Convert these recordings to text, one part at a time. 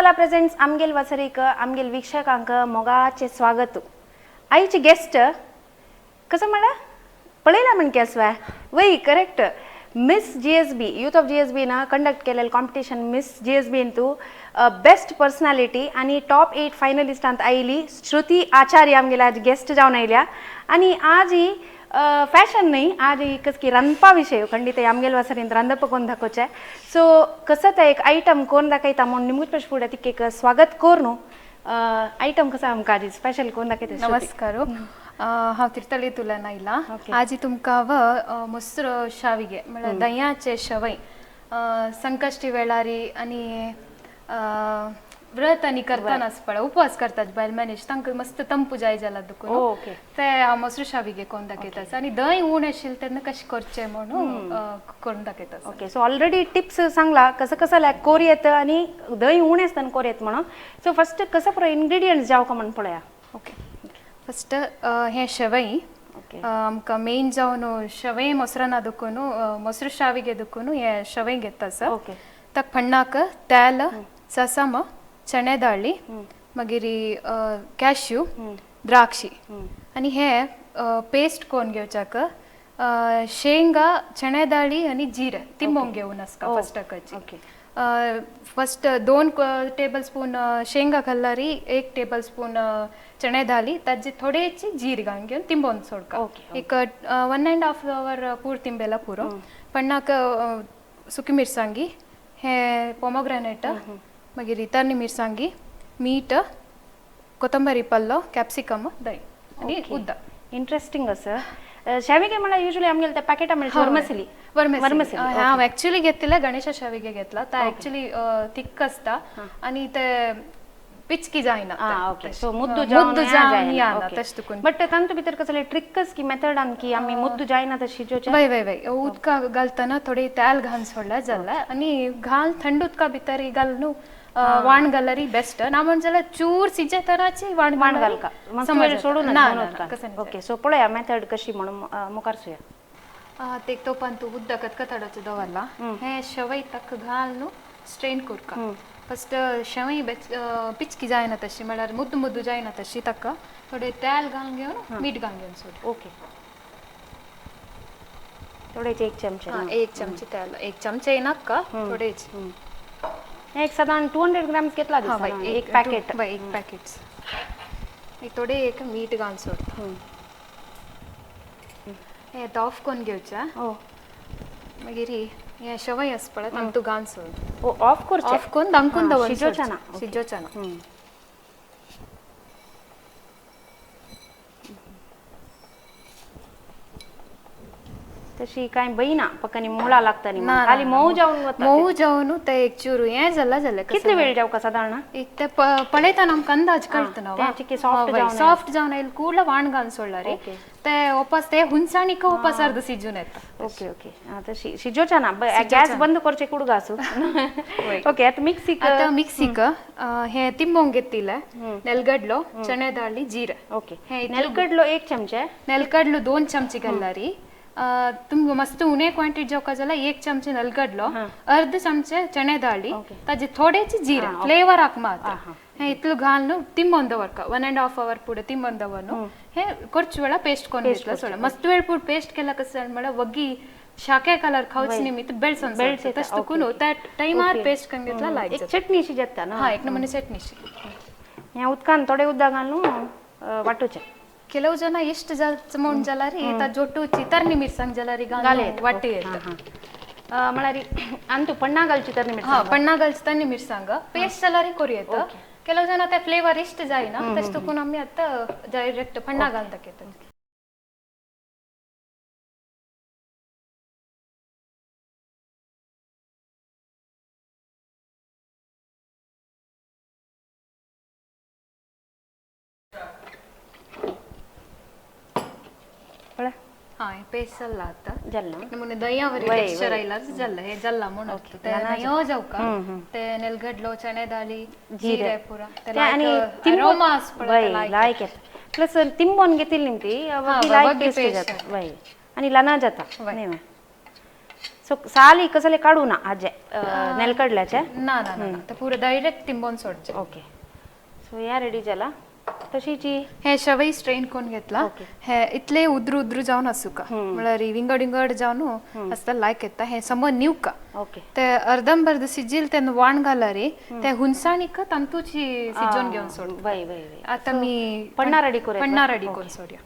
Masala presents आमगेल वसरीक आमगेल वीक्षकांक मोगाचे स्वागत. आयची गेस्ट कसं म्हणा पळयला म्हण केसवा वय correct miss G S B youth of G S bin conduct केलेलं competition miss G S बीन तू बेस्ट पर्सनॅलिटी आणि टॉप 8 फायनलिस्टांत आयली श्रुती आचार्य आमगेला आज गेस्ट जावन आयल्या. आणि आज ही फॅशन नाही, आज ही कस की रांदपा विशय खंडित आमगेल वासरीन रांदप कोण दाखोवचें. सो कसं ते एक आयटम कोण दाखयता म्हणून निमूच पेश फुडें तिका एक स्वागत कर न्हू. आयटम कसं आमकां आज स्पेशल कोण दाखयता? नमस्कार, हांव तीर्थळी तुलन आयला. आजी तुमकां हांव ಮೊಸರು ಶಾವಿಗೆ म्हळ्यार दह्याचे शवई संकश्टी वेळारी आनी व्रत आनी करतना पळय उपवास करतात बायल मनीस तांकां मस्त तंपू जाय जाला दुखून ते हांव मोसरू शाविगे करून दाखयता आनी दही उण आशिल्लें तेन्ना कशें करचें म्हणून करून दाखयता. ओके, सो ऑलरेडी टिप्स सांगला कसं कसं लायक कोर येता आनी दही उणें आसतना कोर येता म्हणून. सो फस्ट कसं पुरो इन्ग्रिडियंट्स जावं का म्हणून पळया. ओके, फस्ट हें शेवई आमकां मेन जावन शेवई ಮೊಸರನ್ನ दुखून ಮೊಸರು ಶಾವಿಗೆ दुखून हें शेवई घेता सर. ओके, ताका फण्णाक तेल, ससम, चणे दाळी, मागीर कॅश्यू, द्राक्षी आनी हे पेस्ट करून घेवच्याक शेंगा, चणे दाळी आनी जिरे तिंबोवन घेवन आसता फस्टाकाची. फस्ट 2 टेबल स्पून शेंगा घाललारी, 1 टेबल स्पून चणे दाळी, ताजे थोडेची जीर घालून घेवन तिंबोवन सोडका. एक 1.5 our पूर तिंबेला पुरो. पण्णाक सुकी मिरसांगी, हे पोमोग्रेनेट, मागीर तरणी मिरसांगी, मीठ, कोथंबरी पल्लो, कॅप्सिकम, दही आनी उदक. इंट्रस्टिंग असं. ಶಾವಿಗೆ म्हळ्यार युजली आमगेले ते पॅकेटां मेळटा वर्मसिली. वर्मसिली हांव ॲक्च्युली घेतलें गणेशा शाविगे घेतला. ते ॲक्च्युली थिक आसता आनी ते पिचकी जायना. ओके, सो मुद्दू जावन येना तशें तुकून. बट तांतू भितर कसले ट्रिकस की मेथडान की आमी मुद्दू जायना तशी शिजोवचें? वय वय वय, उदका घालतना थोडी तेल घालून सोडल्यार जालें आनी घाल थंड उदका भितर घाल न्हू वाण घाल्यार बेस्ट ना म्हण जाल्यार चूर सिजेतनाची वाण वाण घालका सोडून. ओके, सो पळया मेथड कशी म्हणून मुखार सुया. ते तोपान तूं उदक कतकताडाचें दवरला. हें शेवई ताका घाल न्हू स्ट्रेन करका. फस्ट शेवई पिचकी जायना तशी म्हळ्यार मुद्दू मुद्दू जायना तशी ताका थोडें तेल घालून घेवन मीठ घालून घेवन सोड. ओके, थोडेच 1 चमचे. 1 चमचे तेल, 1 चमचे नाका, थोडेच. एक साधारण 200 ग्राम्स घेतला दिसता एक पॅकेट. एक पॅकेट एक थोडे एक मीठ घालून सोडता. हें आतां ऑफ करून घेवचें. मागीर हें शेवई आसा पळय तांकां तूं घालून सोड. ऑफ करचें, ऑफ करून दामकून दवर, शिजोवचें ना. शिजोवचें ना. तशी काय बई ना पक्कानी मुळा लागता न्ही, खाली मोव जावन वता. मोव जावन ते एक चूर हें जाला जालें. कितले वेळ जावका सादारण? एक ते पळयतना आमकां अंदाज कळटा ना. सॉफ्ट जावन आयले कूडला वाण घालून सोडला रे ते ओपास ते हुनसाणीक ओपास अर्द शिजून येता. ओके ओके, तशी शिजोवचें ना, गॅस बंद करचें कुडगा आसूं. ओके, आतां मिक्सीक. आतां मिक्सीक हें तिंबोवंक घेतिल्लें नेलगडलो, चणे दाळी, जिरे. ओके, नेलकडलो 1 चमचे, नेलकडलो 2 चमचे घाललारी. तुमकां मस्त उणे क्वांटिटी जेवका जाल्यार 1 चमचे नलगडलो, अर्द चमचे चणे दाळी, ताजे थोडेचे जिरे फ्लेवराक मात्र. हें इतलो घाल न्हू तिंबोवन दवरका 1.5 our पुढे तिंबोवन दवर न्हू. हें करचे वेळा पेस्ट करून घेतला सोडा. मस्त वेळ पूण पेस्ट केला कसं म्हळ्यार वग्गी शाके कलर खावचे निमित्त बेळसोन तशें तुकून त्या टायमार पेस्ट करून घेतला लायक. एक चटणी शी जाता ना. हां, एक नमुने चटणी शी. हें उदकान थोडे उदक घालून वांटूचें. ಕೆಲವು ಜನ ಎಷ್ಟು ಜಾಸ್ತಿ म्हूण जाल्यार ता जोटूची तरणी मिरसांग जाल्यार घालून वाटी येता. म्हळ्यार आनी तूं पण्णा घालची तरणी मिरसांग? हां, पण्णा घालची तरणी मिरसांग पेस्ट जाल्यार करूं येता. ಕೆಲವು ಜನ ते फ्लेवर इश्ट जायना तशें तुकून आमी आतां डायरेक्ट पण्णा घालून दाखयतात. हां, पेस्ट जाल्ला आतां जाल्ला. नमुने दह्यावरी टेक्स्चर आयला जाल्ला. हे जाल्ला म्हणून ते दह्यो जावका ते नेलगडलो, चणे दाळी, जिरे पुरा आनी अरोमा आसा पळय लायक येता. प्लस तिंबोवन घेतिल्ली न्ही ती लायक टेस्ट जाता. वय, आनी ल्हान जाता. सो साली कसले काडू ना आजे नेलकडल्याचे? ना ना ना, ते पुरो डायरेक्ट तिंबोन सोडचे. ओके. सो या रेडी जाला. तशीची हे शेवई स्ट्रेन करून घेतला. हे इतले उद्रू उद्रू जावन आसूका, म्हळ्यार विंगड विंगड जावन आसता लायक येता. हे समज निवका. ओके. ते अर्दंबर्द सिजील तेन्ना वाण घालारी ते हुनसाणीक तांतूची सिजोवन घेवन सोड. वय वय वय. आतां मी पन्ना रेडी करूया. पन्ना रेडी करून सोडया.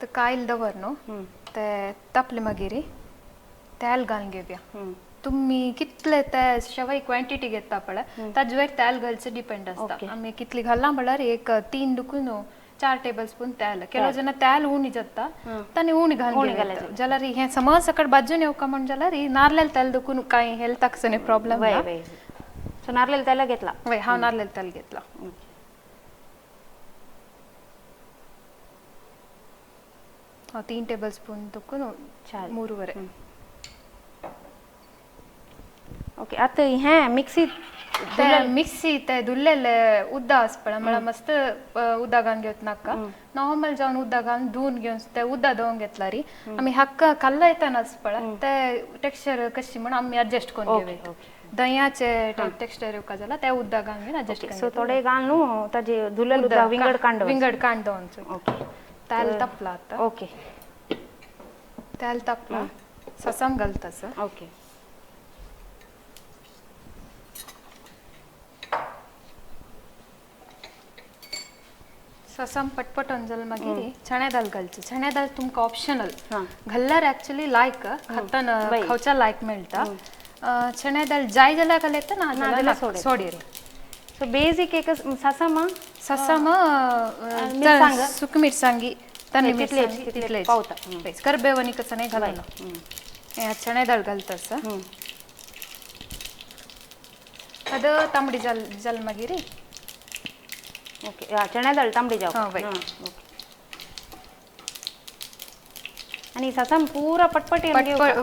तर कायल दवर न्हू ते तापले मागीर तेल घालून घेवया. तुम्ही कितले ते शेवई क्वांटिटी घेता पळय ताजेर तेल घालचे डिपेंड आसता. आमी कितली घालना म्हळ्यार एक 3 दुकून 4 टेबल स्पून तेल. ಕೆಲವು ಜನ तेल उणी जाता ताणी उणी घालून घेता जाल्यार हें समज सकट बाजून येवका म्हण जाल्यार नारलेल तेल दुकून कांय हेल्थाक सने प्रॉब्लम ना. सो नारलेल तेल घेतला? वय, हांव नारलेल तेल घेतला. हांव 3 टेबल स्पून दुकून 3.5. ओके. आतां हें मिक्सी ते मिक्सी ते धुल्लेले उदक आसता पळय, म्हळ्यार मस्त उदक घालून घेवत नाका, नॉर्मल जावन उदक घालून धुवन घेवन ते उदक धुवन घेतला री आमी हाका कल्ला येताना आसता पळय ते टेक्स्चर कशी म्हण आमी एडजस्ट करून घेवया. दह्याचे टेक्स्चर येवका जाल्यार ते उदक घालून घेवन एडजस्ट करून. सो थोडे घालून न्हू ताजे धुल्लेले उदक विंगड कांड विंगड कांड दवरचो. ओके. तेल तापला आतां. ओके. तेल तापला ससम घालता सर. ओके. ससम पटपट जाल मागीर चणे दाल घालचे. चणे दाल तुमकां ऑप्शनल, घाल्यार एक्चुअली लायक खाताना खावच्या लायक मेळटा. चणे दाल जाय जाल्यार घालता, ना जाल्यार सोडीर. सो बेसिक एक ससम ससम सुकी मिरसांगी तन्नी मिरसांगी तितले पावता करबेव आनी कसं घालना. हे चणे दाल घालता सर. ಅದು तांबडी जाल जाल मागीर. ओके. चणे दाळ तांबडी जाव. हां वय. आणि ससम पुरा पटपट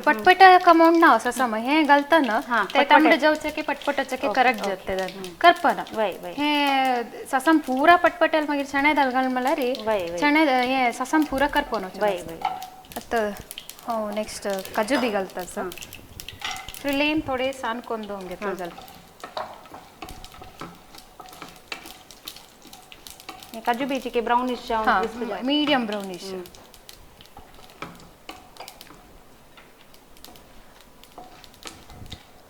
पटपट कमोड ना ससम हे घालताना ते तांबडे जावचे की पटपटाचे की करेक्ट जाते करपना. हे ससम पुरा पटपटेल मागीर चणे दाळ घाल म्हळ्यार चणे हे ससम पुरा करपना. आतां हांव नेक्स्ट काजू बी घालता सर. फ्लेम थोडे सान करून दवरून घेतलो जाल्यार काजू बीची K brownish medium brownish.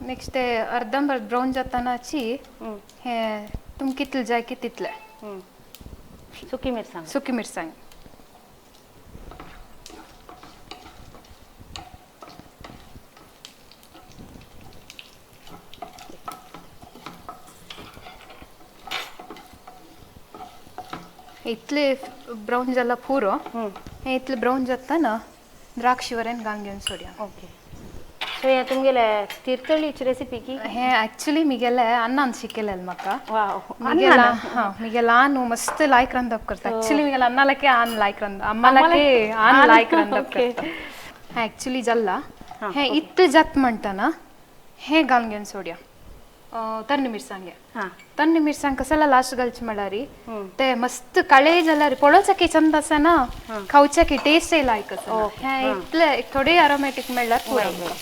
Next ते अर्दंबर्द ब्राउन जातानाची हे तुम कितले जाय की तितले सुकी मिरसांग. सुकी मिरसांग इतले ब्राउन जाला पुरो. हे इतले ब्राउन जाता ना द्राक्षी वरेन घालून घेवन सोडया. ओके. सो हे तुमगेले तीर्थळीची रेसिपी की? हे एक्चुअली मिगेले अन्नान शिकयलें म्हाका. हां, मिगेले आन मस्त लायक रांदप करता. एक्चुअली मिगेले अन्नालाके आन लायक रांद अम्मालाके आन लायक रांदप करता. हें एक्चुअली जाल्ला हें इतलें जाता म्हणटना हें घालून घेवन सोडया तन्नी मिरसांगे. तन्नी मिरसांग कसाला लास्ट घालचे म्हळ्यार ते मस्त काळे जाल्यार पळोवचाकी चंद आसा ना, खावच्याकी टेस्ट लायक आसा. हें इतले थोडे अरोमॅटीक मेळ्ळ्यार पुरो.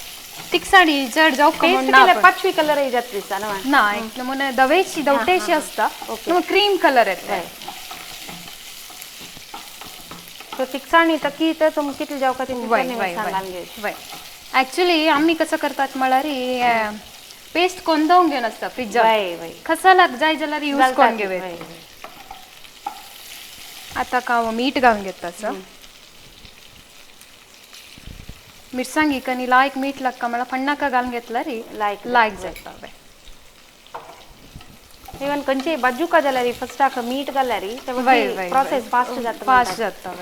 तिखसाणी चड जावंक ना, पाचवी कलर जाता दिसता ना, इतले म्हूण धवेशी धवटेशी आसता, क्रीम कलर येता. सो तिखसाणी तकी तर तुमकां कितले जावका तितले मिरसांग घालून घेवची. एक्चुअली आमी कसं करतात म्हळ्यार पेस्ट करून दवरून घेवन आसता फ्रिजान, कसालाक जाय जाल्यार यूज करून घेवया. आतां हांव मीठ घालून घेता सर. मिरसांगीक आनी लायक मीठ लागता म्हळ्यार पण्णाका घालून घेतल्यार लायक लायक जाता. इवन खंयचे बाजूका जाल्यार फर्स्टाक मीठ घाल्यार प्रोसेस फास्ट जाता. फास्ट जाता.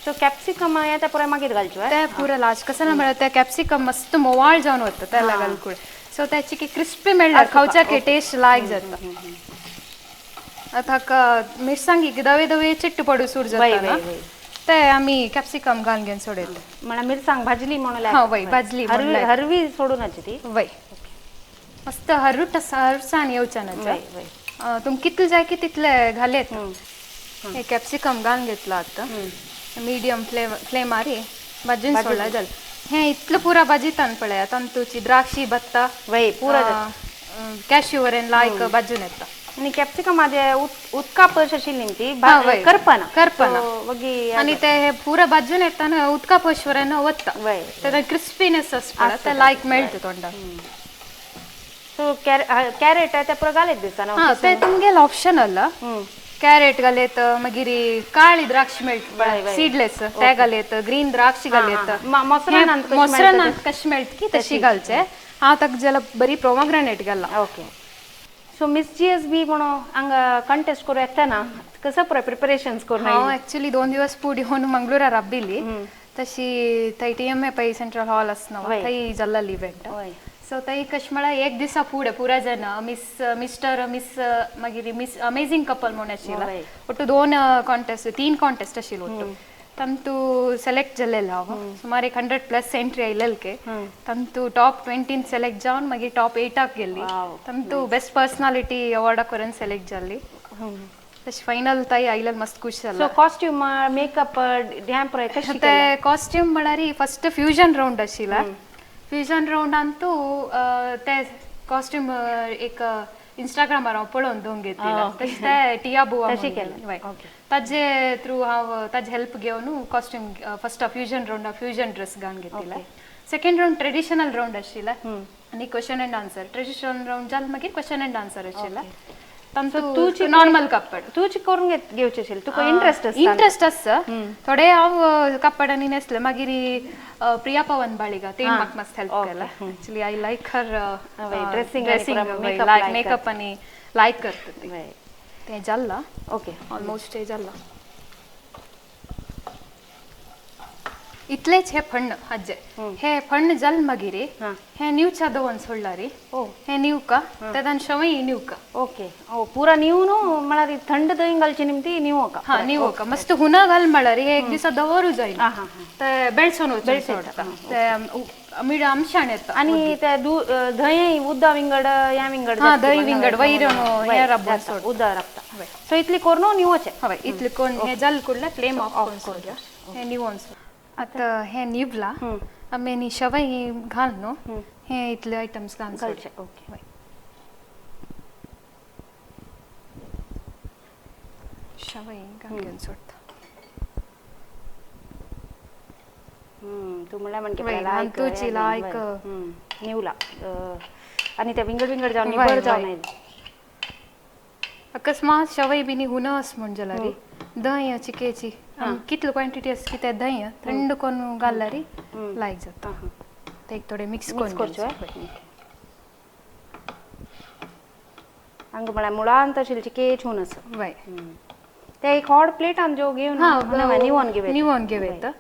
सो कॅप्सिकम येता पुराय मागीर घालचो ते पुरा लास्ट. कसं ना म्हळ्यार ते कॅप्सिकम मस्त मोवाळ जावन वता तेला घालकूळ. सो त्याची की क्रिस्पी मेळ्ळ्यार खावच्याक टेस्ट लायक जाता. आतां हाका मिरसांगीक धवे धवे चिट्ट पडू सुरू जाता ते आमी कॅप्सिकम घालून घेवन सोडयता. म्हळ्यार मिरसांग भाजली म्हणून? हां वय, भाजली हरवी सोडून ती. वय, मस्त हरट हरसाण येवच्या ना. तुमकां कितले जाय की तितले घालेत. हे कॅप्सिकम घालून घेतला आतां मीडियम फ्लेमारी भाजून सोडला जाल. हे इतलं पुरा भाजीतान पळय तांतूची द्राक्षी भत्ता वय पुरा कॅश्यू वरेन लायक भाजून येता. आणि कॅप्सिकम माझे उदका पश आशिल्ली ती हा, वय. करपना करपना. वगी आणि ते हे पुरा भाजून येताना उदका पश वरेन वत्ता वय तेका क्रिस्पीनेस आसता ते लायक मेळटा तोंडाक. सो कॅरेट ते पुरा घालत दिसता ना. हा ते तुमगेले ऑप्शनल. कॅरेट घालेत, मागीर काळी द्राक्ष मेळटा सीडलेस ते घालेत, ग्रीन द्राक्ष घालेत, मोसरानांत कशी मोसरानांत कशी मेळटा की तशी घालचे. हांव ताका जाल्यार बरी प्रोमोग्रेनेट घाला. Okay. So miss GSB म्हणून हांगा कंटेस्ट करूं येतना कसं पुरा प्रिपरेशन्स करून? हांव ऍक्च्युली 2 दिवस पुढे येवन मंगळूरा राबिल्ली. तशी थंय टीएमए पै सेंट्रल हॉल आसना थंय जाल्ली इव्हेंट. सो थंय कशें म्हळ्यार एक दिसा फुडें पुरा जाण मिस मिस्टर मिस मागीर मिस अमेझींग कपल म्हणून आशिल्ला. ಒಟ್ಟು 2 ಕಾಂಟೆಸ್ಟ್ 3 ಕಾಂಟೆಸ್ಟ್ आशिल्लो ಒಟ್ಟು. ತಂತು ಸೆಲೆಕ್ಟ್ जाल्लेलो हांव सुमार 100+ ಎಂಟ್ರಿ आयिल्ले. ತಂತು ಟಾಪ್ 20 ಸೆಲೆಕ್ಟ್ जावन मागीर ಟಾಪ್ 8 गेल्ली. ತಂತು ಬೆಸ್ಟ್ ಪರ್ಸನಾಲಿಟಿ ಅವಾರ್ಡ್ ಕೊರನ್ ಸೆಲೆಕ್ಟ್ जाल्ली. तशी फायनल ताई आयिल्ले मस्त खुश जाला. सो कॉस्ट्यूम मेकअप ड्याम पुराय कशी? ते कॉस्ट्यूम म्हळ्यार फस्ट फ्युजन राउंड आशिल्ला. फ्युजन राउंड अंतू ते कॉस्ट्यूम एक इंस्टाग्रामार हांव पळोवन दोन घेतिल्लें. तशें ते टिया बुवा ताजे थ्रू हांव ताजे हेल्प घेवन costume first fusion round fusion dress घालून घेतिल्लें. सेकंड राउंड ट्रेडिशनल राउंड आशिल्लें आनी question and answer. Traditional round जालें मागीर क्वेश्चन एंड आन्सर आशिल्लें. तांचो नॉर्मल कापड तूच करून घेवचें आशिल्लें तुका इंट्रस्ट आसा? इंट्रस्ट आसा थोडे हांव कापडांनी न्हेसलें. मागीर प्रिया पवन बाळिगा तेण म्हाका मस्त हेल्प केला. Actually I like her dressing dressing makeup आनी लायक करता ती. तें जाल्लां. ओके ऑलमोस्ट तें जाल्लां. इतलेच हे फण्ण आज्जे हे फण्ण जाल मागीर हे निवचा दवरून सोडला रे. हे निवका तेदान शवई निवका. ओके पुरा निवनु म्हळ्यार थंड दही घालची निमती निवका. हा निवका मस्त हुना घाल म्हळ्यार हे एक दिसा दवरू जायना ते बेळसोन वचून ते मीड अंशान येता. आनी ते दही उद्दा विंगड या विंगड. हा दही विंगड वैर हे राबून सोड उद्दा राबता. सो इतली करून निवचें. हय इतली करून हे जाल कुडल्या फ्लेम ऑफ करून सोडया हे निवोन सोड. आतां हें निवला आमी शवई घाल न्हू हे इतले आयटम्स घालून घालचे. ओके शवई घालून सोडता. तूं म्हणल्यार म्हणगे तुची लायक निवला आनी ते विंगड विंगड जावन निबर जावन आयले. अकस्मात शवई बिनी हुना अस म्हण जाल्यार दही चिकेची कितलो क्वांटिटी आसा की ते दही थंड करून घालल्यार लायक जाता. ते एक थोडे मिक्स करून करचें. हांगा म्हळ्यार मुळांत आशिल्ली चिकेच हून आसा. वय ते एक हॉट प्लेटान जो घेवन निवोन घेवं निवोन घेवं.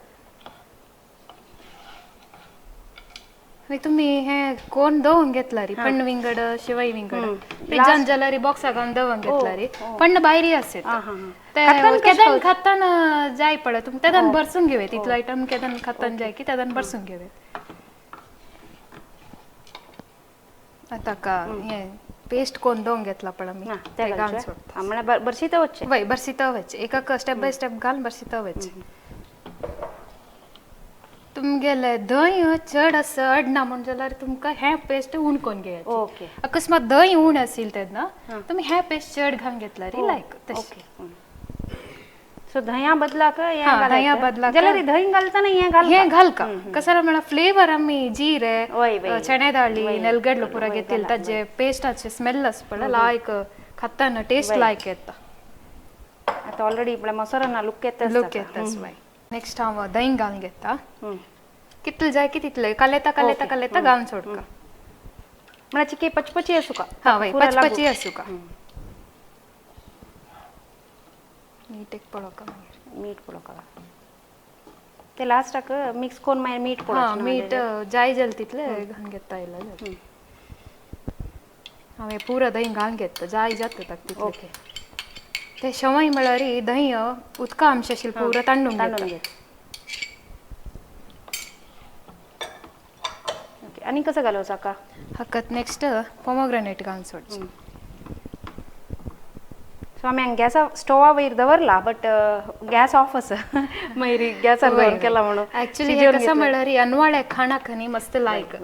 आनी तुमी हे कोण दवरून घेतला रे पण विंगड शिवाय विंगड फ्रिजान जाल्यार बॉक्सा घालून दवरून घेतला रे पण भायरी आसता केदान खाताना जाय पडत तुमकां तेदान भरसून घेवं इतलो आयटम केदान खातान जाय की तेदान भरसून घेवं. आतां का हे पेस्ट कोण दवरून घेतला पळय आमी ते घालून सोडटा. म्हळ्यार बरसीता वचचें. वय बरसीता वचचें एक स्टेप बाय स्टेप घालून बरसीता वचचें. तुमगेले दही चड आसा अडना म्हण जाल्यार तुमकां हें पेस्ट उण करून घेयात. ओके अकस्मात दही उण आशिल्लें तेन्ना तुमी हें पेस्ट चड घालून घेतल्यार लायक तशें. सो दह्या बदलाक दह्या बदलाक जाल्यार दही घालतना हें घाल हें घालका कसं म्हळ्यार फ्लेवर आमी जिरे चणे दाळी नेलगडलो पुरा घेतिल्ले ताजे पेस्टाचे स्मेल आसा पळय लायक खाताना टेस्ट लायक येता. आतां ऑलरेडी म्हळ्यार मसाला लुक येता. लुक येता. नेक्स्ट हांव दही घालून घेता. कितले जाय की तितले कालेता कालेता कालेता घालून सोडका. म्हळ्यार चिके पचपची आसूका. हा वय पचपची आसूका. मीठ एक पळोवका मागीर मीठ पळोवका ते लास्टाक मिक्स करून मागीर मीठ पळोवचें. मीठ जाय जालें तितलें घालून घेता येयला. हांवें पुरा दही घालून घेता जाय जाता ताका तितलें. ओके ते शवई म्हळ्यार दही उदका अंश आशिल्लें पुरा तांडून घेता. ओके आनी कसं घालोवचो हाका? हाका नेक्स्ट पोमोग्रेनेट घालून सोडचें. सो आमी हांगा गॅसा स्टोवा वयर दवरला बट गॅस ऑफ आसा मागीर गॅसार दवरून केला म्हणून ऍक्च्युली हे कसं म्हळ्यार अनवाळ्या खाणाक न्ही मस्त लायक.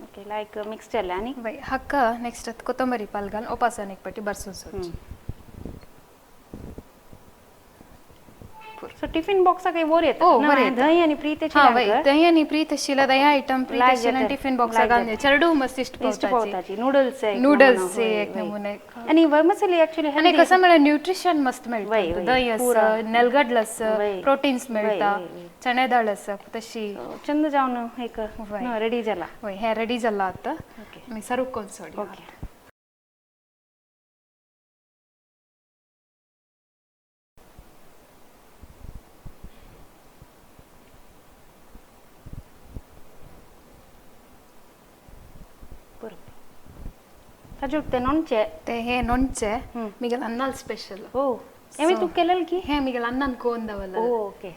ओके लायक मिक्स जालें आनी वय हक्का नेक्स्ट ಕೊತ್ತಂಬರಿ ಪಾಲ್ घालून ओपासान एक पट्टी बरसून सोडची. सो टिफिन बॉक्साक वोर येता. ओ, वर येता. दही आनी प्रीत हा वय दही आनी प्रीत आशिल्ल्या दया आयटम प्रीत लायक आशिल्ल्या जाता. टिफिन बॉक्साक लायक घालून चेडू मस्त इश्ट इश्ट पावताची. पावताची नूडल्स नूडल्स एक नमुने. आनी वर्मसली ऍक्च्युली आणि कसं म्हळ्यार न्यूट्रिशन मस्त वय, मेळटा. वय, दही पुरा. आसा, नेलगडल आसा, वय. प्रोटीन्स मेळटा, वय, वय. चणे दाळ आसा तशी. चंद जावन एक वय. रेडी जाला. वय हे रेडी जाला आता. ओके. आमी सर्व करून सोडया. ओके. ताजे ते नॉनचे ते हे नೊಂಚೆ मिगल अन्नाल स्पेशल. ओ एमे तू केलेल की हे मिगल अन्नान कोन दवरला. ओके.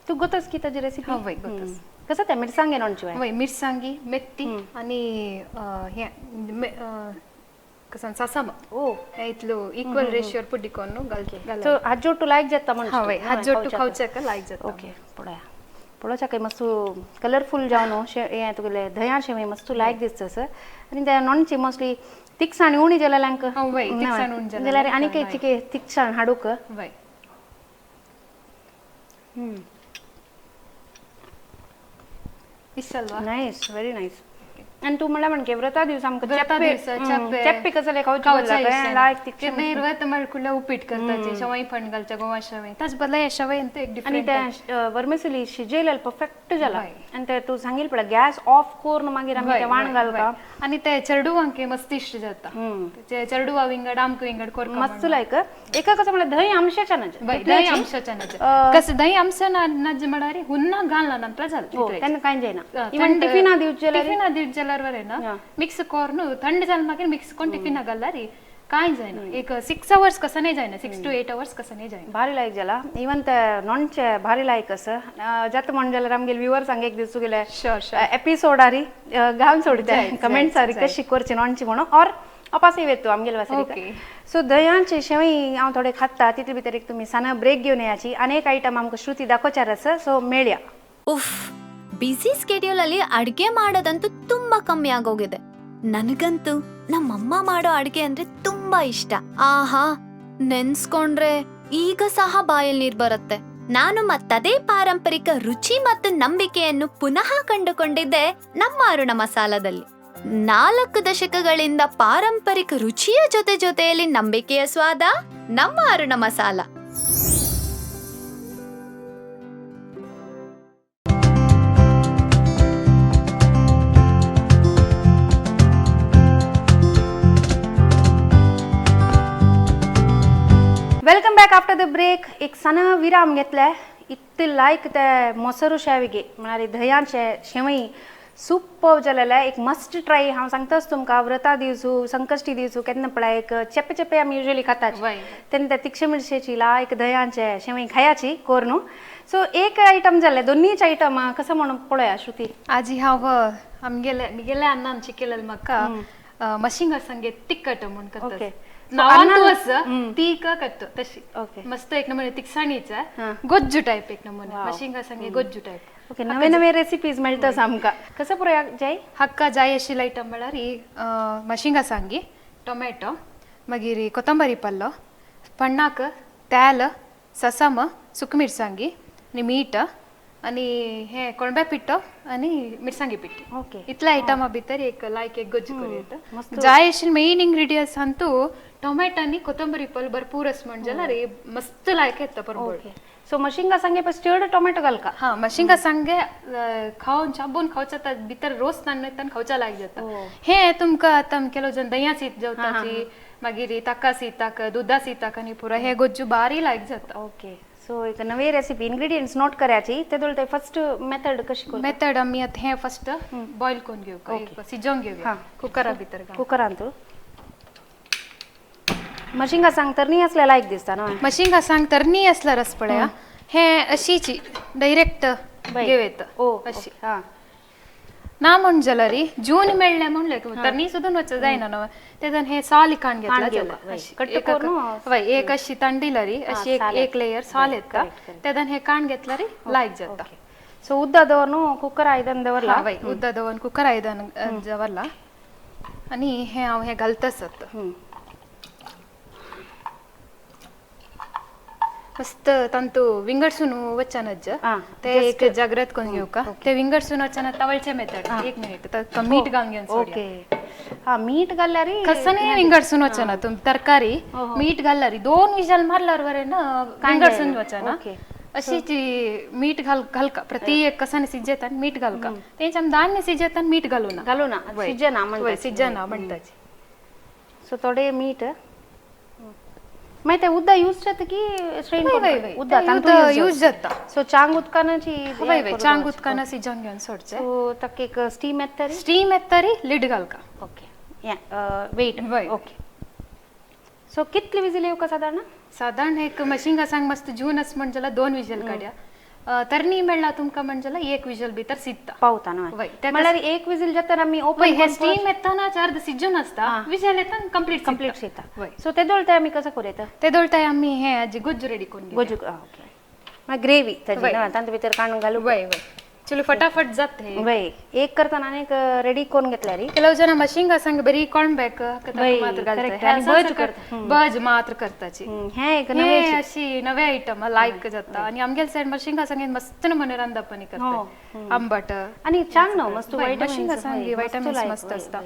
तू गोतस की ताजी रेसिपी? हा वय गोतस. कसं ते मिरसांगे नॉनचे? वय मिरसांगी मेथी आणि हे कसं सासम. ओ हे इतलो इक्वल रेशियो पुड्डी कोन घाल. सो हाजोटू लायक जाता म्हणून. हा वय हाजोटू खावच्याक लायक जाता. ओके पळया पळोवच्याक मस्त कलरफूल जावन हें तुगेले धंया शेवई मस्त लायक दिसता सर. आनी ते नॉनची मोस्टली तिखसाण उणी जाल्यार वय तिखसाण उणी जाल्यार आनी चिके तिखसाण हाडूक. वय इसलवा नायस व्हेरी नायस. आनी तूं म्हणल्यार म्हणके व्रता दिवस आमकां चेप्पे कसले खावचे लायक तिखशे. व्रत म्हळ्यार उपीट करताचे शेवई फण घालचे गोवा शेवई ताचे बदला हे शेवई एक डिफरंट. आनी ते वर्मेसली शिजयलें परफेक्ट जाला. आनी ते तूं सांगील पळय गॅस ऑफ करून मागीर आमी ते वाण घालता आनी ते चेडुवांक मस्त इश्ट जाता. चेडुवा विंगड आमकां विंगड कोरका मस्त लायक. एका कसं म्हळ्यार दही आमशाच्या नज दही आमशाच्या नज कसं दही आमशा नज म्हळ्यार हुन्ना घालना नंतर जालें तेन्ना कांय जायना. इवन टिफिना दिवचे टिफिना दिवचे जाल्यार ना मिक्स करून थंड जालें मागीर मिक्स करून टिफिना घालल्यार कांय जायना. एक 6 आवर्स कसं नाही जायना, 6 to 8 hours कसं नाही जायना. भारी लायक जाला. इवन ते नॉनचे भारी लायक आसा जाता म्हण जाल्यार आमगेले व्युवर्सांक एक दीस तुगेले एपिसोडारी घालून सोडटा कमेंट्सारी कशी करची नॉनची म्हणून ऑर अपासय वेतू आमगेले वासरी. सो दह्यांचे शेवई हांव थोडे खाता तितले भितर एक तुमी साना ब्रेक घेवन येयाची आनी एक आयटम आमकां श्रुती दाखोवचार आसा. सो मेळया. ಉಫ್, ಬ್ಯುಸಿ ಸ್ಕೆಡ್ಯೂಲ್ ಅಲ್ಲಿ ಅಡ್ಗೆ ಮಾಡೋದಂತೂ ತುಂಬಾ ಕಮ್ಮಿ ಆಗೋಗಿದೆ. ನನಗಂತೂ ನಮ್ಮಮ್ಮ ಮಾಡೋ ಅಡ್ಗೆ ಅಂದ್ರೆ ತುಂಬಾ ಇಷ್ಟ. ಆಹಾ, ನೆನ್ಸ್ಕೊಂಡ್ರೆ ಈಗ ಸಹ ಬಾಯಲ್ಲಿ ನೀರ್ ಬರುತ್ತೆ. ನಾನು ಮತ್ತದೇ ಪಾರಂಪರಿಕ ರುಚಿ ಮತ್ತು ನಂಬಿಕೆಯನ್ನು ಪುನಃ ಕಂಡುಕೊಂಡಿದ್ದೆ ನಮ್ಮ ಅರುಣ ಮಸಾಲದಲ್ಲಿ. 4 ದಶಕಗಳಿಂದ ಪಾರಂಪರಿಕ ರುಚಿಯ ಜೊತೆ ಜೊತೆಯಲ್ಲಿ ನಂಬಿಕೆಯ ಸ್ವಾದ ನಮ್ಮ Aruna Masala. Welcome back after the break. एक सण विराम घेतले. इतले लायक ते मोसरू शेवगे म्हळ्यार दह्यांचे शेवई सुपर जालेले. एक मस्ट ट्राय हांव सांगताच तुमकां. व्रता दिवसू संकश्टी दिवसू केन्ना पळय एक चेपे चेपे आमी युजली खातात तेन्ना ते तिखशे मिरशेची लायक दह्यांचे शेवई खायाची कोर न्हू. सो एक आयटम जाले दोन्हीच आयटम कसं म्हणून पळया श्रुती. आजी हांव आमगेले मिगेले अन्नान शिकयलें म्हाका मशिंगा संगे तिखट म्हूण करता. नावांतू आसा तीक करता तशी मस्त एक नमुने तिखसाणीचा गोज्जू टायप एक नमुने मशिंगा संगे गोज्जू टायप. ओके नवे नवे रेसिपीज मेळटा आमकां. कसं पळया जाय हक्का जाय आशिल्ले आयटम म्हळ्यार मशिंगा सांगी टोमॅटो मागीर कोथंबरी पल्लो पण्णाक तेल ससम सुक मिरसांगी आनी मीठ आनी हे कोणब्या पिठो आनी मिरसांगी पिठी. ओके इतले आयटमा भितर एक लायक एक गोज्जू करूं येता. जाय आशिल्ले मेन इंग्रेडियंट्स अंतू टोमॅटो आनी कोथंबरी पल्लो भरपूर आसा म्हण जाल्यार मस्त लायक येता परबळ. सो मशिंगा सांगे पस चड टोमॅटो घालका. हा मशिंगा सांगे खावन चाबून खावचा भितर रोस ताण खावचा लायक जाता. हे तुमकां आतां ಕೆಲವು जन दह्या शीत जेवताची मागीर ताका सीताक दुदा सीताक आनी पुरो हे गोज्जू बारी लायक जाता. ओके सो एक नवी रेसिपी इंग्रेडियंट्स नोट करायची. ते ते फर्स्ट मेथड कशी करता? मेथड आमी आतां हे फर्स्ट बॉयल करून घेवया, शिजोवन घेवया कुकरा भितर. कुकरांत मशिंगा सांग तरणी असल्या लायक दिसता ना. मशिंगा सांग तरणी असला रस पळया. हे अशीची डायरेक्ट घेव ओ अशी हा ना म्हण जाल्यार जून मेळ्ळें म्हणलें तरणी सुद्दां वच जायना न्हू तेदन हे साल काण घेतला जाल्यार वय एक अशी तांडिलरी अशी एक एक लेयर साल येता तेदन हे काण घेतल्यार लायक जाता. सो उद्दा दवरून कुकर आयदन दवरला. वय उद्दा दवरून कुकर आयदन दवरला आनी हे हांव हे घालता आसत मस्त तांतू विंगडसून वचनज ते एक जाग्रत करून घेवका ते विंगडसून वचन तवळचे मेथड एक मिनिट मीठ घालून घेवन. ओके हा मीठ घालल्यार कसने विंगडसून वचना तुम तरकारी मीठ घालल्यार 2 विजल मारल्यार वरे ना विंगडसून वचना. अशीची मीठ घाल घालका प्रति एक कसाने सिजेता मीठ घालका तेंच आम धान्य सिजेता मीठ घालू ना घालू ना सिजना म्हणता सिजना म्हणताची. सो थोडे मीठ मागीर ते उद्दा यूज जाता की स्ट्रेन उद्दा यूज जाता. सो चांग उदकानाची वय वय चांग उदकाना सिजन घेवन सोडचें. सो ताका एक स्टीम येतरी स्टीम येतरी लिड घालका. ओके वेट वय ओके. सो कितली विजल येवका सादारण? सादारण एक मशीन सांग मस्त जून अस म्हण जाल्यार 2 विजल काड्या तरणी मेळ्ळा तुमकां म्हण जाल्यार 1 विजल भितर सिद्ता पावता न्हय. म्हळ्यार 1 विजल जाता आमी ओपन हे स्टीम येतना अर्ध सिजून आसता विजल येता कंप्लीट कंप्लीट सिता. सो ते दोळताय आमी कसो करूं ते दोळताय आमी हे आजी गुज्जू रेडी करून गुज्जू. ओके मागीर ग्रेवी ताजी ना तांतू भितर कांडून घालू. वय वय चलो फटाफट जाता. वय एक करतना आनी एक रेडी करून घेतल्यार ಕೆಲವು ಜನ ಮಷೀನ್ ಸಂग ಬರೀ कोणबॅक मात्र घालता बज मात्र करताची हे एक नवे अशी नवे आयटम लायक जाता. आनी आमगेल सायड मशीन संग मस्त नमुने रांदपणी करता आंबट आनी चांग न्हू मस्त मशीन संग व्हिटॅमिन्स मस्त असता.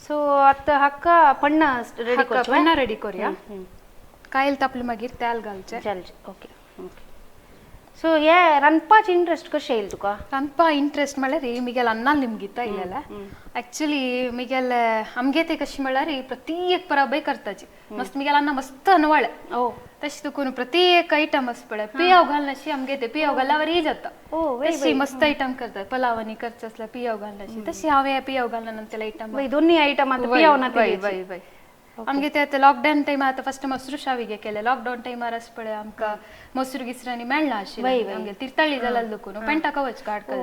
सो आता हाका पण्णा रेडी करचो पण्णा रेडी करूया. कायल तापले मागीर तेल घालचें. ओके सो हे रांदपाच इंट्रस्ट कशें येयल तुका? रांदपा इंट्रस्ट म्हळ्यार मिगेल अन्नाल निमगिता इल्लेले ऍक्च्युली मिगेल आमगे ते कशी म्हळ्यार प्रत्येक परबय करताची मस्त मिगेल अन्ना मस्त अनवळ तशी तुकून प्रत्येक आयटम आस पळय पियाव घालनाशी आमगे ते पियाव घालल्यावर जाता तशी मस्त आयटम करतात पलावानी करचे असल्यार पियाव घालनाशी तशी हांवें पियाव घालना नंतर आयटम दोन्ही आयटम आतां पियाव ना. वय वय वय आमगे ते आतां लॉकडावन टायमार आतां फस्ट मोसरू शाविगे केले लॉकडावन टायमार आस पळय आमकां मोसरू गिसरांनी मेळना आशिल्लें आमगे तिर्थाळी जाल्यार दुखून पेंटा कवच काडटा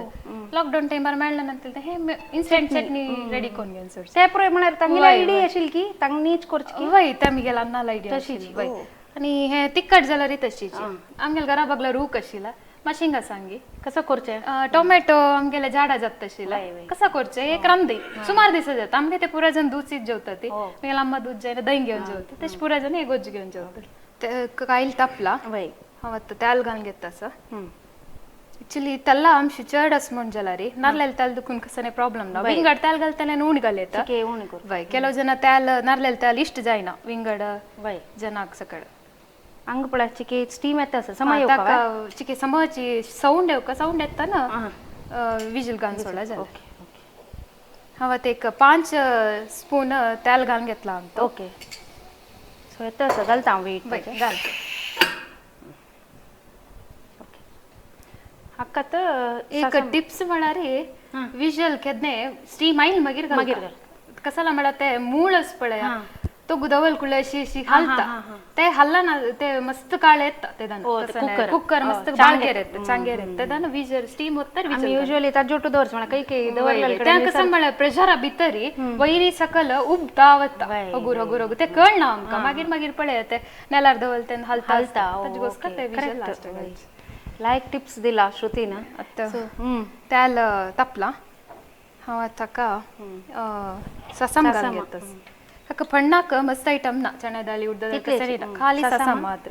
लॉकडावन टायमार मेळना नंतर हे इन्स्टंट चटणी रेडी करून घेवन सोडचें. ते पळय म्हळ्यार तांगेली आयडिया आशिल्ली की तांणीच करची. वय ते आमगेले अन्नाल आयडिया आशिल्ली. वय आनी हे तिखट जाल्यार तशीच आमगेले घरा बगला रूख आशिल्ला माशिंगा सांगी कसं करचें टोमॅटो आमगेले झाडां जाता आशिल्लें कसं करचें एक रांदय सुमार दिसा जाता आमगे ते पुरा जण दूद जेवता ती मागीर आम्मा दूद जायना दही घेवन जेवता तशें पुरा जण एगोज घेवन जेवता. ते कायल तापला वय हांव आतां तेल घालून घेता आसा. एक्चुली तेल्ला आमशी चड आस म्हण जाल्यार नारलेले तेल दुखून कसो प्रॉब्लम ना विंगड तेल घालतले उण घाल येता. वय ಕೆಲವು ಜನ तेल नारलेले तेल इश्ट जायना विंगड वय जनाक सकड अंग पळय चिके स्टीम येता आसा समय चिके समची साऊंड येवका साऊंड येता ना विजल घालून सोडला जाल्यार. ओके ओके हांव आतां एक 5 स्पून तेल घालून घेतला आमकां. ओके सो येता आसा घालता हांव वेट घाल. ओके हाका आतां एक टिप्स म्हळ्यार विजल केन्ना स्टीम आयल मागीर मागीर घाल कसाला म्हळ्यार ते मूळ आस पळय तो गुदवल कुळे अशी अशी हालता ते हल्ला ना ते मस्त काळ येता ते कुकर मस्त बाळगेर येता चांगेर येता तेदान विजल स्टीम होता. आमी युजुअली ताजोटू दवरच म्हणा काही काही दवरलेले त्या कसं म्हळ्यार प्रेशरा भितरी वयरी सकल उबता वता हगूर हगूर हगूर ते कळना आमकां मागीर मागीर पळय ते नेलार दवरले तेन्ना हालता हालता. ताजे गोस्कर ते विजल लास्ट घालचें. लायक टिप्स दिला श्रुतीन. आतां तेल तापला हांव आतां ताका ससम घालून घेता. हाका पण्णाक मस्त आयटम ना चणे दाली उडद दाली ना खाली ससम मात्र.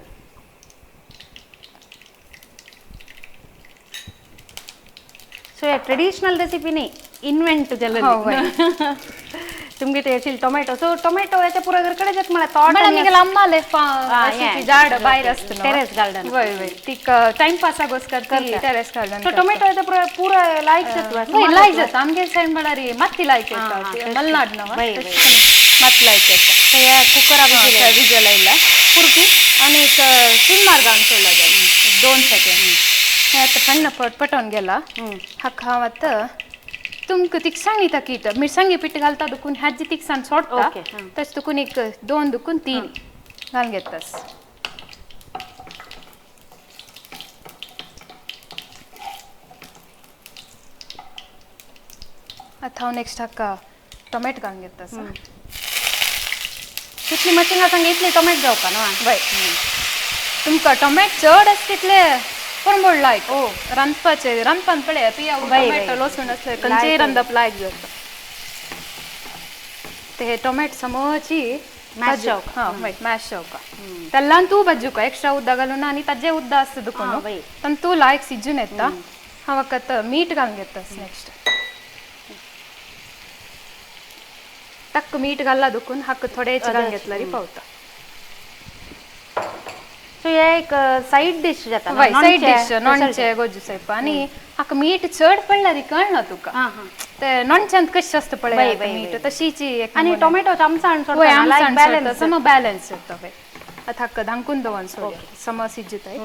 सो हे ट्रेडिशनल रेसिपी न्ही इन्व्हेंट जाल्ले तुमगे ते आशिल्ले टोमॅटो. सो टोमॅटो हेच्या पुरा घर कडेन जाता म्हळ्यार तोट आमगेले अम्माले झाड भायर आसता टेरेस गार्डन. वय वय तिका टायमपासाक टेरेस गार्डन. सो टोमॅटो हेच्या पुरा पुरा लायक जाता. वय लायक जाता आमगे सायड म्हळ्यार माती लायक येता मलनाड न्हू मत लायक येता. हे कुकरा विजल आयला पुरकी आनी एक सिम्मार घालून सोडला जाल्यार 2 सेकेंड हे आतां पण्ण पटपटोन गेला. हाका हांव आतां तुमकां तिखसाणी ताकीत मिरसांगे पीठ घालता दुखून ह्याची तिखसाण सोडटा तशें तुकून एक 2 दुखून 3 घालून घेतास. आतां हांव नेक्स्ट हाका टोमॅटो घालून घेता आसा. तितली मशिंगा सांग इतली टोमॅटो जावपा न्हू? वय, तुमकां टोमॅटो चड आसा तितले परमळ लायक रांदपाचे, रांदपान पळय पिया टोमॅटो लसूण आसले खंयचेय रांदप लायक जाता. ते टोमॅटो समोची मॅश जावका. हां वय, मॅश जावका. तेल्लान तूं भाजूका, एक्स्ट्रा उदक घालून आनी ताजे उदक आसता दुकोन तांतूं तूं लायक शिजून येता. हांव आतां मीठ घालून घेता नेक्स्ट. तक्क मीठ घालला दुखून हाका थोडेच घालून घेतल्यार पावता. सो हे एक सायड डिश जाता. वय, सायड डिश नॉनचे गोजू सायप. आनी हाका मीठ चड पडल्यार कळना तुका, ते नॉनच्यांत कशें आसता पळय मीठ तशीच. आनी टोमॅटो आमसाण सोडता, सम बॅलन्स जाता. वय, आतां हाका धांकून दवरून सोडया, सम शिजताय.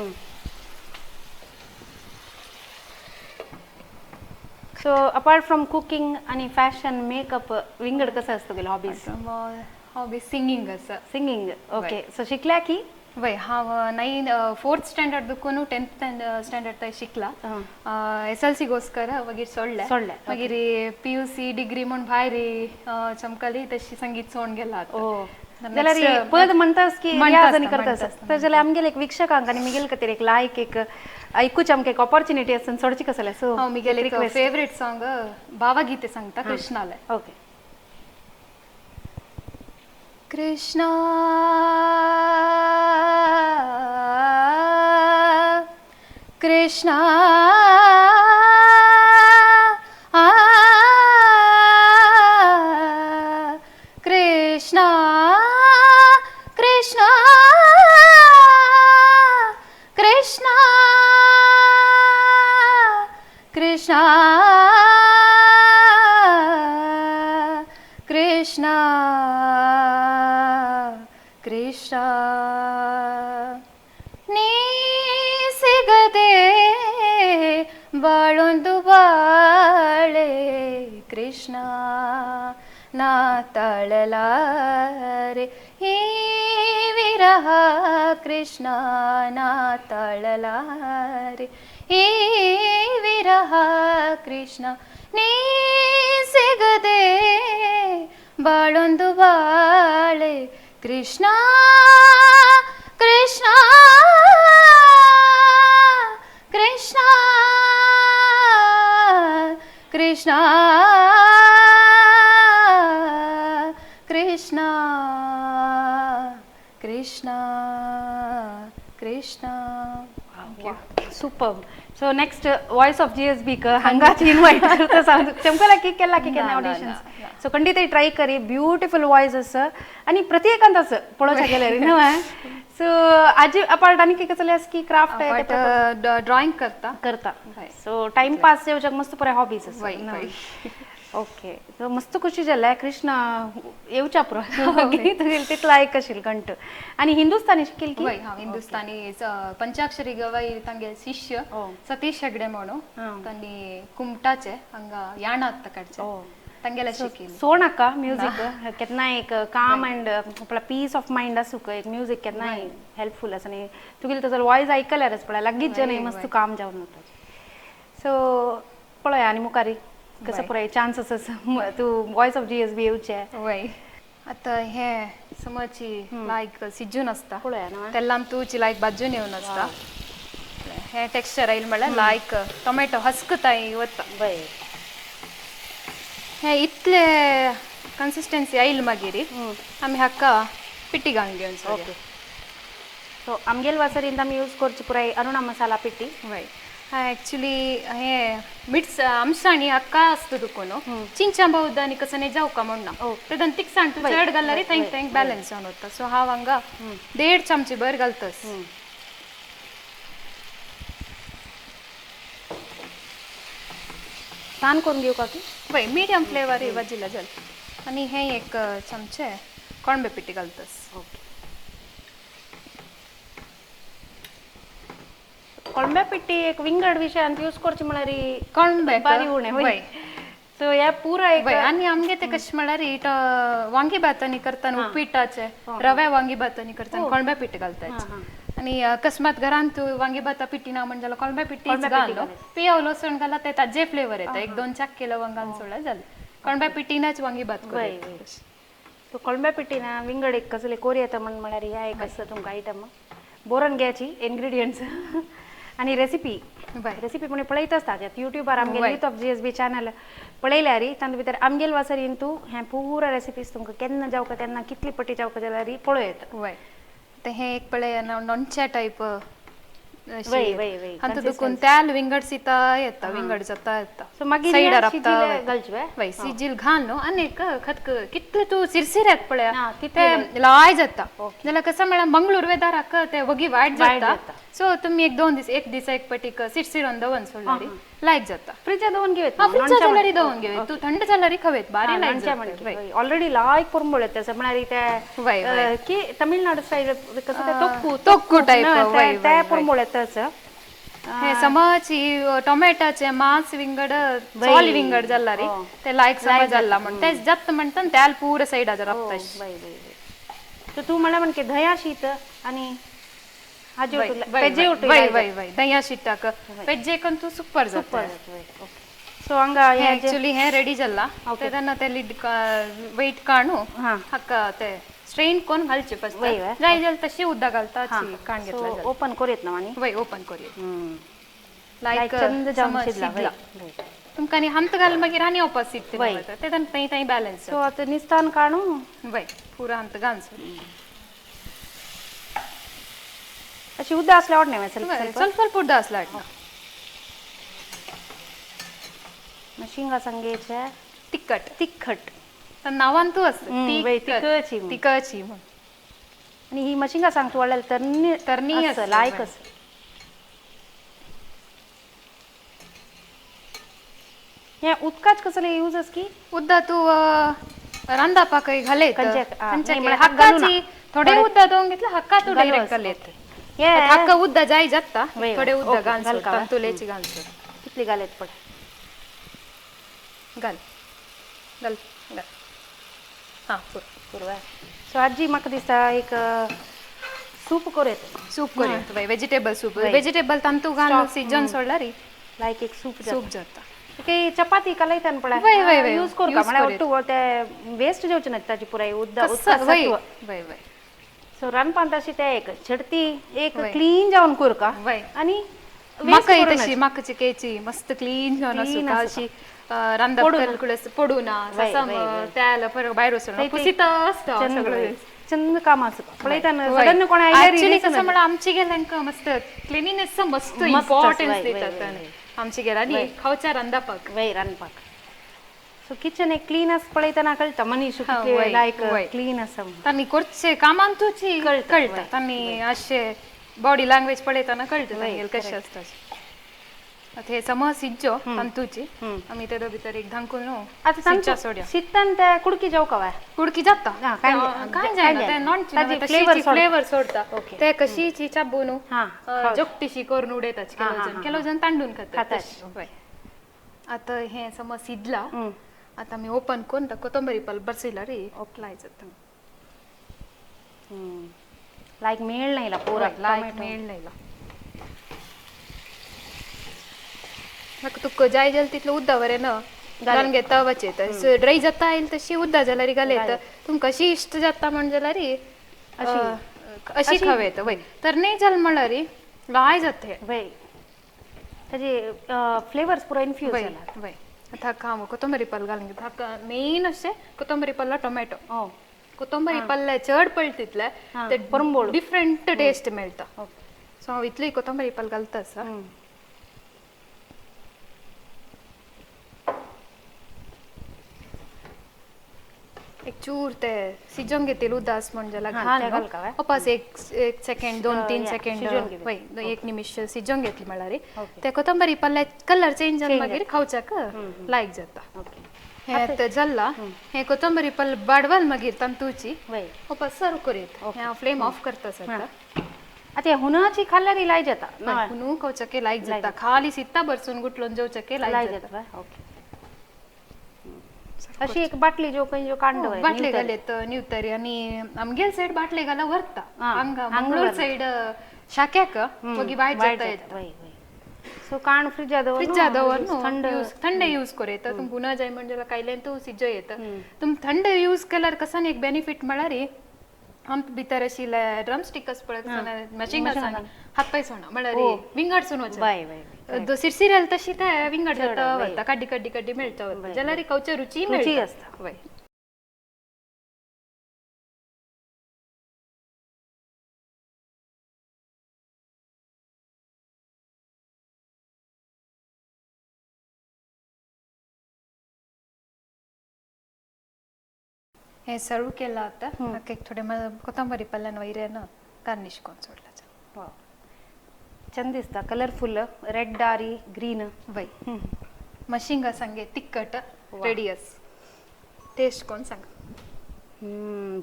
सो अपार्ट फ्रॉम कुकिंग आनी फॅशन मेकअप विंगड कसं असतो गेलो हॉबीज? हॉबी सिंगींग आसा. Singing, okay. सो शिकल्या की? वय, हांव 4th standard दुखून 10th standard थंय शिकला. SLC गोस्कर मागीर सोडले, मागीर PUC degree म्हूण भायर चमकली, तशी संगीत सोडून गेला. जाल्यार पद म्हणटास की रियाज आनी करतास तर जाल्यार आमगेले एक वीक्षकांक आनी मिगेल खातीर एक लायक एक ऐकूच आमकां एक ऑपॉर्च्युनिटी आसा सोडची कसले. सो हांव मिगेले एक फेवरेट सॉंग भावगीते सांगता, कृष्णाले. ओके. कृष्णा कृष्णा कृष्णा कृष्णा कृष्णा कृष्णा कृष्णा कृष्णा नी सिगदे बाळೊಂದು ಬಾಳೆ ಕೃಷ್ಣ ನಾ ತಾಳಲಾರೆ ಈ ವಿರಹ ಕೃಷ್ಣ ನಾ ತಾಳಲಾರೆ ಈ ವಿರಹ ಕೃಷ್ಣ ನೀ ಸಿಗದೆ ಬಾಳೊಂದು ಬಾಳೆ Krishna Krishna Krishna Krishna Krishna Krishna Krishna. Super. So next voice of GSB क हांगाच इनवायट करता सांग चमकला की केला की केन्ना ऑडिशन्स. सो खंडीत ट्राय करी, ब्युटिफूल वॉयस आसा आनी प्रत्येकांत आसा पळोवच्या गेल्यार न्हू. सो आजी अपार्ट आनी कितें चल्लें आसा की क्राफ्ट ड्रॉइंग करता करता. सो टाइम पास येवच्याक मस्त पुराय हॉबीज आसा. ओके. सो मस्त खुशी जाल्या कृष्ण येवच्या पुरो तितलो आयक आशिल्लो कंठ. आनी हिंदुस्तानी शिकील की? वय, हांव हिंदुस्तानी पंचाक्षरी गवाई तांगे शिष्य सतीश हेगडे म्हणून तांणी कुमटाचे हांगा याणात काडचे तांगेले शिकील. सो नाका म्युजीक केन्ना एक काम अँड आपला पीस ऑफ मायंड आसूंक एक म्युजीक केन्नाय हेल्पफूल आसा. आनी तुगेली तसो वॉयस आयकल्यारच पळय लागींच जन मस्त काम जावन वता. सो पळय आनी मुखार कसं पुराय चान्स आसा तूं वॉयस ऑफ GSB येवचे. वय, आतां हें समजची लायक शिजून आसता पळया न्हू, तेल्लाम तुची लायक भाजून येवन आसता. हें टेक्स्चर आयल म्हळ्यार लायक टोमॅटो हस्कताय वता. वय, हें इतले कन्सिस्टन्सी आयल मागीर आमी हाका पिट्टी घालून घेवन सोडया. ओके. सो आमगेल वासरीन आमी यूज करची पुराय अरुणा मसाला पिट्टी. वय, ॲक्च्युली हे मिट्स आमसाणी हाका आसता दुकोन चिंचा बहुदा आनी कसं जावका म्हण ना, तेदन तिकसाण तूं चड घाल्यार thank thank balance जावन वता. सो हांव हांगा 1.5 चमचे भर घालतस. तान करून घेऊ का की? वय, मिडियम फ्लेवर भाजीला जाल. आनी हे 1 चमचे कोळंबे पिठी घालतस. ओके. कोळंब्या पिठी एक विंगड विशयांत यूज करची म्हळ्यार कोळंबे बारी उणें. वय, सो हे पुराय. आनी आमगे ते कशें म्हळ्यार it वांगी भातांनी करतना उपिटाचे रव्या वांगी भातांनी करतना कोळंब्या पिठी घालतात. आनी अकस्मात घरांत वांगी भाता पिठी ना म्हण जाल्यार कोळंब्या पिठी घाल, पियाव लसूण घाला, ते ताजे फ्लेवर येता. 1-2 चाक्के लवंग घालून सोडल्यार जालें. कोळंब्या पिठीनच वांगी भात वय करूया. वय. सो कोळंब्या पिठीन विंगड एक कसले कोरी येता म्हण म्हळ्यार ह्या एक आसा तुमकां आयटम बोरोन घेयाची इन्ग्रिडियंट्स आनी रेसिपी. वय. रेसिपी पण पळयत आसता युट्यूबार आमगेल वय. Youth of GSB channel पळयल्यार तातूंत भितर आमगेल वासरीन तूं हें पुरा रेसिपीज तुमकां केन्ना जावका तेन्ना कितली पटी जावका जाल्यार पळोवं येता. वय, ते हे एक पळय नोणच्या टायप. वय, वय, वय. अंत दुखून तेल विंगड सीता येता, विंगड जाता येता. सो मागीर सायडार हें आपता शिजील वता. घालचें वे? वय, सिजील घाल न्हू आनी एक खतक कितले तूं सिरसिऱ्यात पळया तितले ते लाय जाता. ओके. जाल्यार कसं म्हळ्यार मंगळूर वेदाराक ते वगी वायट वायट जाता. जाता. सो तुमी एक दोन दीस, एक दीस एक पटीक सिरसिरोन दवरून सोडल्यार लायक जाता. फ्रिजा दवरून घेवं हा, फ्रिजा जाल्यार दवरून घेवं, तूं थंड जाल्यार खवेत बारी लायक जाता. वय. ऑलरेडी लायक पोरंबळ येता म्हळ्यार ते वय, वय. की तमिळनाडू स्टायल कसं ते तोक्कू तोक्कू टायप, ना, वय, ते वय, पोरंबळ येता असं. हे समज ही टोमॅटोचे मांस विंगड सॉली विंगड जाल्ला रे ते लायक समज जाल्ला म्हण ते जात म्हणटा त्याल पुरा सायडाचेर वय आपता. वय वय. सो तूं म्हणल्यार म्हणके धंया शीत आनी हाजे पेजे उठू. वय वय वय, दया शिताक पेज्जेकंतू सुपर जाता. सो हांगा हे हे ऍक्च्युली हे रेडी जाल्ला ते तेन्ना ते लिड वेट काणू हाका ते स्ट्रेन कोण घालचे फस्ट वय, वय. जाय जाल्यार तशी उदक घालता काण घेतला सो ओपन करूयात ना आनी वय, ओपन करूया. लायक लायक चंद जावन समज शिजला. शिजला. वय. तुमकां आनी हांत घाल मागीर आनी ऑपोसीट वय. ते थंय थंय बॅलन्स. सो आतां निस्तान काणू. वय, पुरा हांत घाल. अशी उदक असल्यार आवडना स्वल्प स्वल्प. ಸ್ವಲ್ಪ ಸ್ವಲ್ಪ ಉದ್ದ असला. शिंगा सांगेचे तिखट. तिखट. तर नावांतू असतं वय, तिखची म्हण. तिखची म्हण. आणि ही मशिंगा सांगतो वाळ्याला तरणी तरणी असं असं, लायक वय. असं. ह्या उदकाच कसले यूज अस की उद्दा तू रांदापाकय घालेत. कंच्याक, कंच्याक नाही, म्हळ्यार हात घालू ना. हक्काची थोडे उद्दा दोन घेतलं हक्का तू घालू डायरेक्ट असं. घालेत. हे हक्का उद्दा जाय जाता वय, थोडे वय. उद्दा ओके, घाल घाल का? तांतुलेची घाल. कितली घालेत पड. घाल घाल घाल, हां पुरो. पुरवा. सो आजी म्हाका दिसता एक सूप करूं येता. सूप करूया, व्हेजिटेबल सूप. वय. व्हेजिटेबल तांतू घालून Stock, सिजन सोडला री लायक एक सूप. सूप जाता. ओके, चपाती कलयतान पळय वय, वय, वय. यूज करू का use म्हळ्यार करूया. ಒಟ್ಟು ते वेस्ट जावचे ना ताची पुराय उदक कसं वय वय वय. सो रांदपांत अशी ते एक झडती एक वय. क्लीन जावन कर का वय. आनी म्हाका waste करूं तशी म्हाका केची मस्त क्लीन जावन Clean आसूं आसूं अशी रांदप पडूं ना. कलकुळस पडू ना. वय, ससम वय, वय. त्याला परत भायर वचून ते- ते पुसीत आसता चंद सगळं. वय. चंद काम आसा पळयताना सडन कोण आयल्यार ऍक्च्युली कसं म्हणल्यार आमची गेल्यांक मस्त क्लिनिनेस मस्त मस्त इम्पॉर्टन्स वय, वय, दितात वय, वय. आमची गेला आनी खावच्या रांदपाक. वय, रांदपाक. सो किचन एक क्लीन आसा पळयतना कळटा मनीस हा, कितले वय, लायक वय. क्लीन आसा म्हणून. तांणी करचे कामांतूच कळटा, कळटा वय, तांणी अशे बॉडी लँग्वेज पळयतना कळटा वय, तांगेले कशें आसता. आतां हे समज सिज्जो तांतूची आमी तेजो भितर एक धांकून आतां सिज्जा तांचो सोड्या. शितान ते कुडकी जावका वाय कुडकी जाता. हा, काय काय काय जायना जायना. ते नॉन ताजी flavor सोडता. फ्लेवर सोडता. ओके. ते कशीची चाबून हा, जोकटीशी करून उडयतात हा, केलो हा, जण हा. केलो जण तांडून खातात खातात. तशे. वय. आतां हें समज सिजला, आतां आमी ओपन करून कोथंबरी पाल बरसयला रे लाय जाता. लायक मेळ नाही पुरा. लायक मेळ नाही. म्हाका तुका जाय जाल्यार तितलो उद्दा बरें ना घालून घेता वचेत ड्राय जाता येईल तशी उद्दा जाल्यार घालयत तुमकां अशी इश्ट जाता म्हण जाल्यार अशी. अशी खावेत. वय, तर नाही जाल म्हळ्यार लाय जाता हे. वय, ताजे फ्लेवर्स पुरा इन्फ्यूज वय जाला. वय, आतां हाका हांव कोथंबरी पाल घालून घेता. हाका मेन अशें कोथंबरी पल्ला टोमॅटो. हो कोथंबरी पल्ले चड पडटा तितले ते परंबोळ. डिफरंट टेस्ट मेळटा. ओके. सो हांव इतली कोथंबरी पाल घालता आसा. एक चूर ते सिजोवन घेतलें उदास म्हण जाल्यार हा, घाल ते न्हू. घालका व्हय? अपास एक एक सेकंड, दोन तीन या, सेकंड. शिजोवन घेवया. वय, एक निमिश सिजोवन घेतली म्हळ्यार ओके. ते कोथंबरी पल्ल्या कलर चेंज जावन Change मागीर खावच्याक लायक जाता. ओके. हे आतां जाल्ला हे कोथंबरी पल्ल बाडवाल मागीर तांतूची वय. अपास सर्व करूयात. हे हांव फ्लेम ऑफ करता सद्दां. आतां हे हुनाची खाल्ल्यार लाय जाता. हुनू खावच्याक लायक जाता, खाली सित्ता भरसून गुटलोन जेवच्याक लाय लायक जाता. जाता. ओके, अशी एक बाटली जो खंय जो कांड बाटले घालेत न्यूतरी आणि आमगेल सायड बाटले घाला व्हरता. हा, हांगा हांगा मंगळूर व्हरता. सायड शाक्याक मागीर वायट जाता येता. वय वय. सो काण फ्रिज फ्रिज आदवरून थंड. थंड यूज कर येता. तुम पुन्हा जाय म्हणजे कायल्यान सिज्जो येता. तुम थंड यूज केल्यार कसान एक बेनिफिट म्हळ्यार आम भितर अशी ड्रम स्टिक पळय मशीन आसा हात पाय सोणा म्हळ्यार विंगड वचना. बाय बाय. सिरसिराल तशी ते विंगड जाता वता, काड्डी काड्डी काड्डी मेळटा वता, जाल्यार खावच्या रुची रुची मेळटा. आसता. वय. हे सर्व केला आता एक थोडे कोथंबरी पल्ल्यान वैरेन गार्निश करून सोडला. चंद दिसता, कलरफुल रेड आरी ग्रीन. वय, मशिंगा सांगे तिखट रेडी अस. टेस्ट कोण सांग.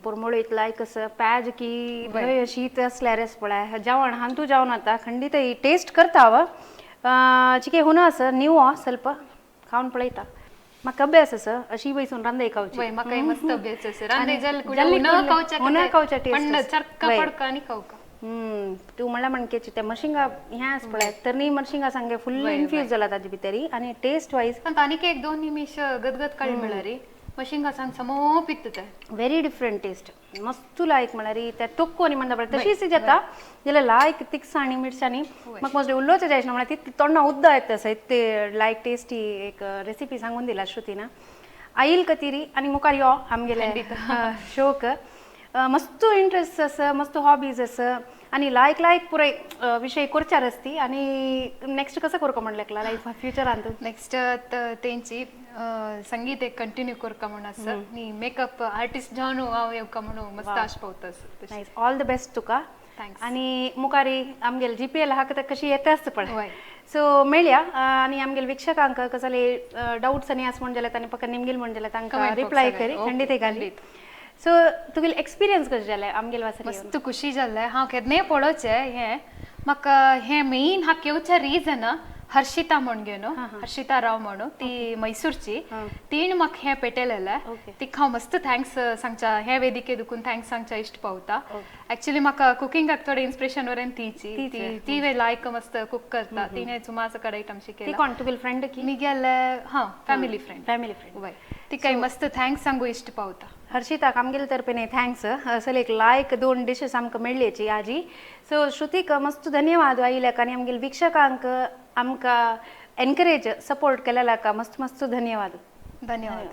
पुरमोळीत लायक असं प्याज की धंय शीत असल्यारच पळय जेवण हांतू जेवण आता खंडीत टेस्ट करता व चिके हुना असं न्यू ಸ್ವಲ್ಪ खाऊन पळयता. म्हाका अभ्यास असं अशी बैसून रांदय खावची. वय, म्हाका मस्त अभ्यास असं रांदय जाल जल्ली उना खावच्या उना खावच्या पण टेस्ट. चरका पडका आणि खावका. तूं म्हणल्यार म्हणकेची ते मशिंगा हें आस पळय तरणी मशिंगा सांगे फुल इन्फ्यूज जाला ताजे भितरी आनी टेस्ट वायज. पण आनीक एक दोन निमिष गदगद काळ म्हळ्यार मशिंगा सांग समो पित्त ते. व्हेरी डिफरंट टेस्ट, मस्त लायक म्हळ्यार ते तोक्को आनी म्हणटा पळय तशीच जाता जाल्यार लायक तिखसाणी मिरसांनी म्हाका मोस्टली उलोवचें जायना म्हळ्यार तितली तोंडा उद्दा येता असं इतले लायक टेस्टी एक रेसिपी सांगून दिला श्रुतीन. आईल कतिरी आनी मुखार यो आमगेले शोक मस्त इंट्रस्ट आसा, मस्त हॉबीज आसा आनी लायक लायक पुराय विशय करचार आसती. आनी नेक्स्ट कसं करको म्हणलें लायफ फ्युचरान तूं? नेक्स्ट तेंची संगीत एक कंटिन्यू करका म्हूण आसा नी मेकअप आर्टिस्ट जावन हांव येवका म्हणून मस्त आश पावता. नायस, ऑल the best तुका. Thanks. आनी मुखारी आमगेले जी पी एल हाका कशी येता आसता पळय. वय. सो मेळया आनी आमगेले वीक्षकांक कसले डाउट्स आनी आस म्हण जाल्यार तांणी पक्का निमगेल म्हण जाल्यार तांकां Comment box reply आगा. करी Okay, खंडीत घाली. खंडीत. सो तुगेले एक्सपिरियन्स कशें जालें आमगेले वासर? मस्त खुशी जाल्लें. हांव केन्नाय पळोवचें हें म्हाका हें मेन हाका येवचें रिजन हर्षिता म्हण घेवन, हर्षिता राव म्हणून, ती मैसूरची, तिणें म्हाका हें पेटयलेलें. तिका हांव मस्त thanks सांगच्या हे वेदिके दुखून thanks सांगच्या इश्ट पावता. एक्चुअली म्हाका कुकिंगाक थोडें इन्स्पिरेशन वरेन तीची ती वे लायक मस्त कुक करता. तिणें सुमार सकड आयटम ती शिकयला. कोण तुगेली फ्रेंड की? मिगेले हां फॅमिली फ्रेंड. Family friend. वय, तिकाय मस्त thanks सांगू इश्ट पावता. हर्षिताक आमगेले तर्फेने thanks. असल एक लायक दोन डिशेस आमकां मेळ्ळेची आजी. सो श्रुतीक मस्त धन्यवाद आयिल्ल्याक आनी आमगेले वीक्षकांक आमकां एनकरेज सपोर्ट केलेल्याक मस्त मस्त धन्यवाद. धन्यवाद.